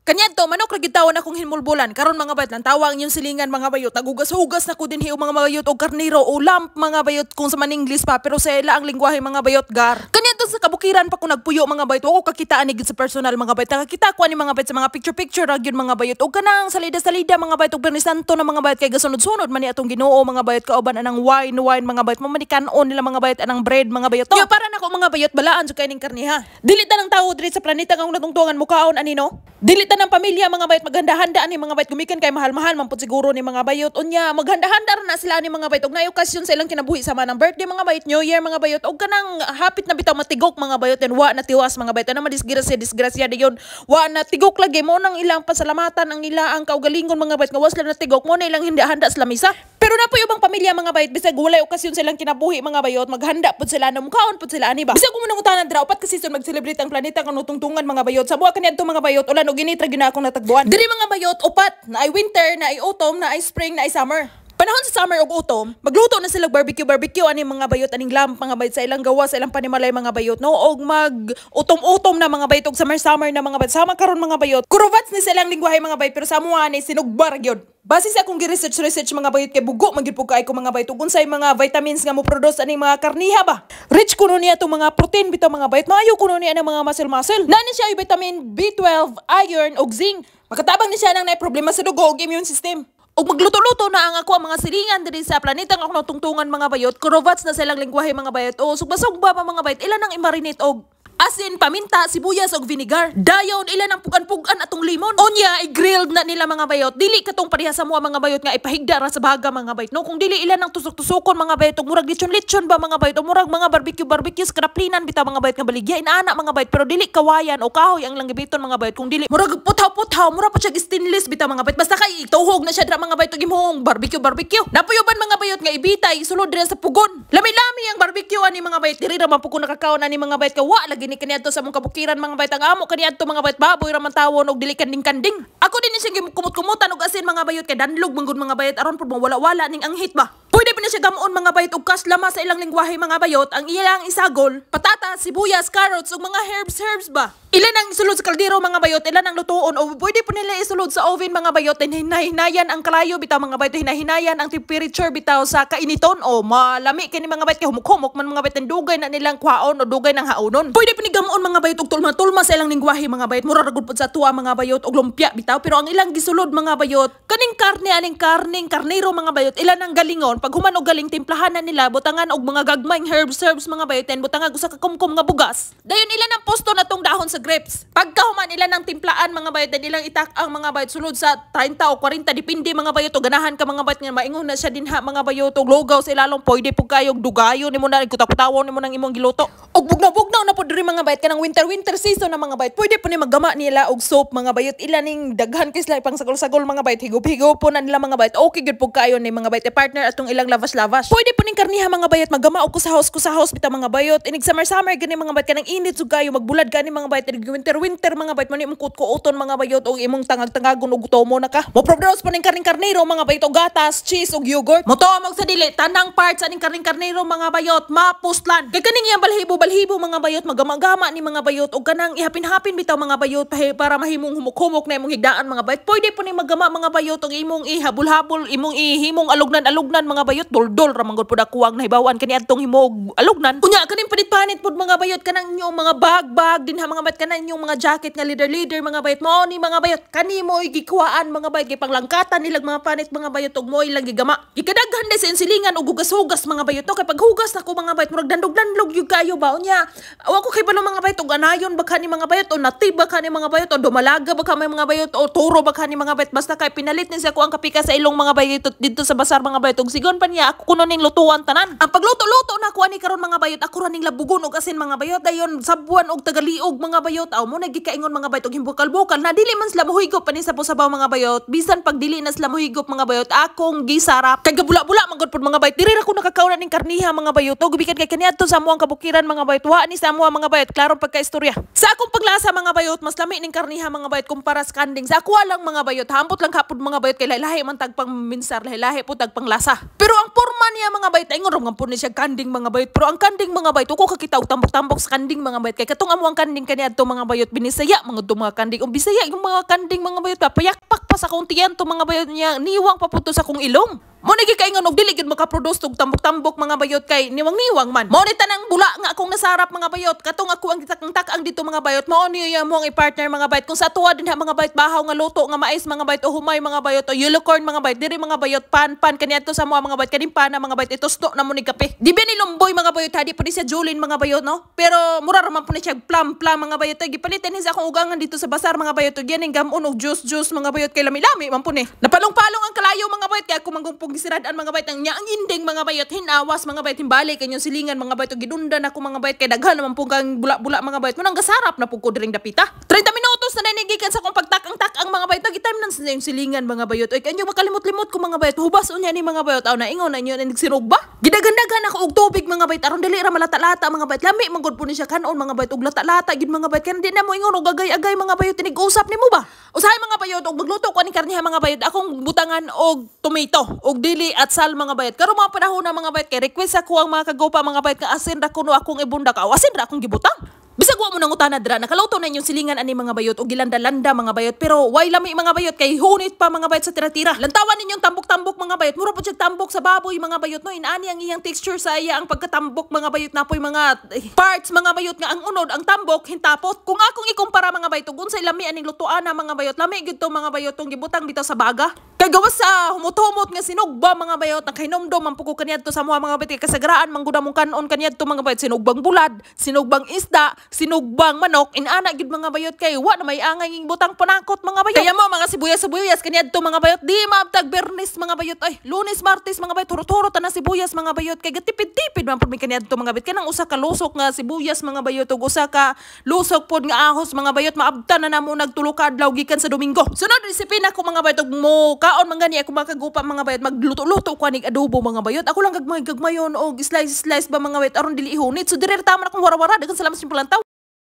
Kaniadto manok ra gid tawon akong hinmulbulan. Karon, mga bayot, lantawa ang inyong silingan, mga bayot. Nagugas-hugas na ko dinhi og mga bayot og karnero o lamb, mga bayot, kung sa man-English pa, pero sa ila ang lingwahe, mga bayot, gar. Kaniadto sa kabukiran pa ko nagpuyo, mga bayot. Wa ko kakita ani gid sa personal, mga bayot. Nakakita ko ani, mga bayot, sa mga picture-picture ra gyud, mga bayot. Og kanang salida-salida, mga bayot, og Biyernes Santo na, mga bayot, kay gasunod-sunod man ni atong Ginoo, mga bayot, kauban anang wine wine, mga bayot. Mo man kanon nila, mga bayot, anang bread, mga bayot. Yo para nako, mga bayot, balaan jud kay ning karniha. Dili tanang tawo diri sa planeta nga natungtungan mukaon ani, no? Dili tanang pamilya, mga bayot, maghanda-handa ani, mga bayot, gumikan kay mahal-mahal man pud siguro ni, mga bayot. Unya maghanda-handa ra na sila ani, mga bayot, og naay okasyon sa ilang kinabuhi sama ng birthday, mga bayot, New Year, mga bayot, og kanang hapit na bitaw matigok, mga bayot, and wa na tiwas, mga bayot, ana madisgrasya disgrasya dayon wa na tigok lagi mo nang ilang pasalamatan ang ila ang kaugalingon, mga bayot, nga wa sila natigok mo na ilang handa-handa sa lamisa. Pero na po ubang pamilya, mga bayot, bisag walay okasyon sa ilang kinabuhi, mga bayot, maghanda pud sila na mukaon pud sila ani ba. Bisag kung nangutanan dira, upat ka season mag-celebrate ang planeta kang nutungtungan, mga bayot. Sa buwa kaniadto, mga bayot, ulan og init ra gyud na akong natagbuan. Diri, mga bayot, upat, na ay winter, na ay autumn, na ay spring, na ay summer. Panahon sa summer ug autumn, magluto na sila barbecue barbecue ani, mga bayot, aning lamb, mga bayot, sa ilang gawa sa ilang panimalay, mga bayot, no, og mag autumn-autumn na, mga bayot, og summer summer na, mga bayot. Sama karon, mga bayot. Kurovats ni silang lingwahe, mga bayot, pero sa amoa ni sinugba ra gyud. Base sa akong gi-research research, mga bayot, kay bugo man gyud pud kay ko, mga bayot, ug unsay mga vitamins nga mo produce aning mga karniha ba. Rich kuno niya tong mga protein bitaw, mga bayot. Maayo kuno niya ng mga muscle muscle. Naa ni siya ay vitamin B12, iron ug zinc. Makatabang ni siya nang naay problema sa dugo ug immune system. Ug magluto-luto na ang ako ang mga silingan diri sa planeta nga akong natungtungan, mga bayot. Kurovats na silang lingwahe, mga bayot. O sugba-sugba pa, mga bayot, ilan ang i-marinate og asin, paminta, sibuyas ug vinegar. Dayon ilan ang pugan-pugan atong limon. Unya i-grilled na nila, mga bayot. Dili katong pareha sa mua, mga bayot, nga ipahigda ra sa baga, mga bayot. No, kung dili ilan ang tusok-tusokon, mga bayot, ug murag lechon-lechon ba, mga bayot, o murag mga barbecue barbecue skraplinan bitaw, mga bayot, nga baligya inaana, mga bayot, pero dili kawayan o kahoy ang lang gibiton, mga bayot, kung dili murag puthaw-puthaw, mura pa siya stainless bitaw, mga bayot. Basta kay ituhog na siya dira, mga bayot, ug imong barbecue barbecue. Napuyuban, mga bayot, nga ibitay isulod dira sa pugon. Lami-lami ang barbecue ani, mga bayot. Diri ra man pud ko nakakaon ani, mga bayot, kay wa lagi ni kaniadto sa among kabukiran, mga bayot. Ang amo kaniadto, mga bayot, baboy ra man tawon og dili kanding-kanding. Ako din siyang kumot-kumutan og asin, mga bayot, kay danlog man gud, mga bayot, aron pud mawala-wala ning anghit ba. Pwede pa na siya gamuon, mga bayot, og kaslama sa ilang lingwahe, mga bayot. Ang ilang isagol, patatas, sibuyas, carrots ug mga herbs herbs ba. Ilan ang isulod sa kaldero, mga bayot, ilan ang lutuon o pwede po nila isulod sa oven, mga bayot, hinahinayan ang kalayo bitaw, mga bayot, hinahinayan ang temperature bitaw sa kainiton o malami kini, mga bayot, kay humok-humok man, mga bayot, ang dugay na nilang kwaon o dugay ng haunon. Pwede pa ni gamuon, mga bayot, og tulma-tulma sa ilang lingwahe, mga bayot, mura ra gud pud sa tuwa, mga bayot, og lumpia bitaw, pero ang ilang gisulod, mga bayot, kaning karne aning karning karnero, mga bayot, ilan ang galingon. Pag human og galing, timplahan na nila, butangan og mga gagmayng herbs herbs, mga bayot, and butangan usa ka kumkum nga bugas. Dayon ilan ang posto na tong dahon sa grapes. Pagkahuman ilan ang timplaan, mga bayot, then ilang itak ang, mga bayot, sulod sa 30 o 40, depende, mga bayot, o ganahan ka, mga bayot, nga maingon na siya dinha, mga bayot, og lugaw sa ilalong, pwede pud kayog dugayon nimo na kutakutawon nimo nang imong giluto. Og bugnaw-bugnaw na pud diri, mga bayot, kanang winter winter season na, mga bayot, pwede po ni maggama nila og soup, mga bayot. Ila ning daghan kay sila ipang sagol-sagol, mga bayot, higop-higop po na nila, mga bayot. Okay gyud pud kayo ni, mga bayot, partner atong ilang lavas-lavas. Pwede po ning karniha, mga bayot, maggama og kusahos-kusahos bitaw, mga bayot. Inig summer summer gani, mga bayot, kanang init sug kayo, magbulad gani, mga bayot. Inig winter winter, mga bayot, mo ni imong kuot-kuoton, mga bayot, og imong tangag-tangagon og gutomo na ka. Mo produce po ning karning karnero, mga bayot, og gatas, cheese ug yogurt. Motuo mo sa dili, tanang parts aning karning karnero, mga bayot, mapuslan. Kay kaning iyang balhibo balhibo, mga bayot, magama-gama ni, mga bayot, og kanang ihapin-hapin bitaw, mga bayot, para mahimong humok-humok na imong higdaan, mga bayot. Pwede po ni magama, mga bayot, og imong ihabol-habol, imong ihimong alugnan-alugnan, mga bayot, duldol ra man gud pud ako ang nahibaw-an kaniadtong himog alugnan. Unya kaning panit-panit pud, mga bayot, kanang inyong mga bag-bag dinha, mga bayot, kanang inyong mga jacket nga leader-leader, mga bayot, mao ni, mga bayot, kani mo gikuhaan, mga bayot, kay panglangkatan nilang mga panit, mga bayot, ug mo ilang gigama. Gikadaghan na sa silingan og hugas-hugas, mga bayot, no, kay paghugas nako, mga bayot, murag dandog-dandog gyud kayo ba. Unya wa ko kay balo, mga bayot, og anayon ba kani, mga bayot, o natib ba kani, mga bayot, o dumalaga ba kami, mga bayot, o turo ba kani, mga bayot. Basta kay pinalit ni siya ko ang kapika sa ilong, mga bayot, didto sa basar, mga bayot, ug sigon pa niya ako kuno ning lutuan tanan. Ang pagluto-luto na ako ani karon, mga bayot, ako ra ning labugon og asin, mga bayot, dayon sabuan og tagaliog, mga bayot. Aw mo nagikaingon, mga bayot, og himbukal-bukal na dili man sila mohigop ani sa sabaw, mga bayot. Bisan pag dili na sila mohigop, mga bayot, akong gisarap kay gabula-bula man gud pud, mga bayot. Diri ra ko nakakaon ning karniha, mga bayot, og gikan kay kaniadto sa amuang kabukiran, mga bayot, wa ni sa amuang, mga bayot, klarong pagkaistorya. Sa akong paglasa, mga bayot, mas lami ning karniha, mga bayot, kumpara sa kanding. Sa ako lang, mga bayot, hambot lang kapod, mga bayot, kay lahi man tagpang minsar, lahi po tagpang lasa. Pero ang porma niya, mga bayot, ingon ra man po ni siya kanding, mga bayot, pero ang kanding, mga bayot, ko kakita og tambok-tambok sa kanding, mga bayot, kay katong amuang kanding kaniadto kaniadto, mga bayot. Binisaya mga to mga kanding. O Bisaya yung mga kanding, mga bayot, papayakpak pa sa akong tiyan to, mga bayot niya, niwang pa to sa akong ilong. Mo ni gikaingon og dili gyud makaproduce og tambok-tambok, mga bayot, kay niwang-niwang man. Mo ni tanang bula nga akong nasarap, mga bayot, katong ako ang gitakang-takang dito, mga bayot, mao niyo mo ang i-partner, mga bayot. Kung sa tuwa din ha, mga bayot, bahaw nga luto nga mais, mga bayot, o humay, mga bayot, o yellow corn, mga bayot, diri, mga bayot, pan pan kaniadto sa mga bayot, kaning pana, mga bayot, itusto na mo ni kape. Di ba ni lumboy, mga bayot, ha, di pa ni siya Julin, mga bayot, no? Pero mura ra man po ni siya plum plum, mga bayot, ay gipalitan ni sa akong ugangan dito sa basar, mga bayot, og yaning gamon og juice juice, mga bayot, kay lami-lami man po ni. Napalong-palong ang kalayo, mga bayot, kay ako manggumpong gisirad-an, mga bayot, ang nya ang inding, mga bayot, hinawas, mga bayot, himbalik kanyang silingan, mga bayot, og gidundan ako, mga bayot, kay daghan naman po kang bula-bula, mga bayot, munang gasarap na pud ko diring dapita. 30 minutos na nanigikan sa akong pagtakang-takang, mga bayot, nagitime nan sa yung silingan, mga bayot, oy kanyo makalimot-limot ko, mga bayot, hubas unya ni, mga bayot, aw naingon na inyo na nagsinog ba? Gidagandagan ako og tubig, mga bayot, aron dili ra malata-lata, mga bayot, lami man gud po ni siya kanon, mga bayot, og lata-lata gid, mga bayot, kay di na mo ingon og agay-agay, mga bayot, tinig-usap nimo ba? Usahay, mga bayot, og magluto ko ani karniha, mga bayot, akong butangan og tomato og dili at sal, mga bayot. Karon mga panahon na, mga bayot, kay request ako ang mga kagupa, mga bayot, nga asin ra kuno akong ibunda ka. Asin ra akong gibutang. Bisag wa mo nangutana dira, nakaluto na inyong silingan ani, mga bayot, og gilanda-landa, mga bayot, pero way lami, mga bayot, kay hunit pa, mga bayot, sa tira-tira. Lantawan ninyong tambok-tambok, mga bayot, mura po siya tambok sa baboy, mga bayot, no, inani ang iyang texture sa iya ang pagkatambok, mga bayot, napoy mga parts, mga bayot, nga ang unod ang tambok hintapot. Kung akong ikumpara, mga bayot, ug unsay lami aning lutuan na, mga bayot, lami gyud to, mga bayot, tong gibutang bitaw sa baga. Kay gawas sa humot-humot nga sinugba, mga bayot, nakainomdom man po ko kaniadto sa mga bayot, kay kasagraan man gud among kanon kaniadto, mga bayot, sinugbang bulad, sinugbang isda, sinugbang manok, inana gyud, mga bayot, kay wa na may angay ng butang panakot, mga bayot. Kaya mo mga sibuyas-sibuyas kaniadto, mga bayot, di maabtag Bernes, mga bayot, ay Lunes, Martes, mga bayot, hurot-hurot na sibuyas, mga bayot, kay gatipid-tipid man pud mi kaniadto, mga bayot. Kanang usa ka lusok nga sibuyas, mga bayot, ug usa ka lusok pod nga ahos, mga bayot, maabtan na namo nagtulo ka adlaw gikan sa Domingo. Sunod recipe na ko, mga bayot, ug mo kaon man gani ako mga kagupa, mga bayot, magluto-luto ko anig adobo, mga bayot. Ako lang gagmay gagmayon og slice slice ba, mga bayot, aron dili ihunit. So dire tama na akong wara-wara. Daghang salamat sa inyong palantaw.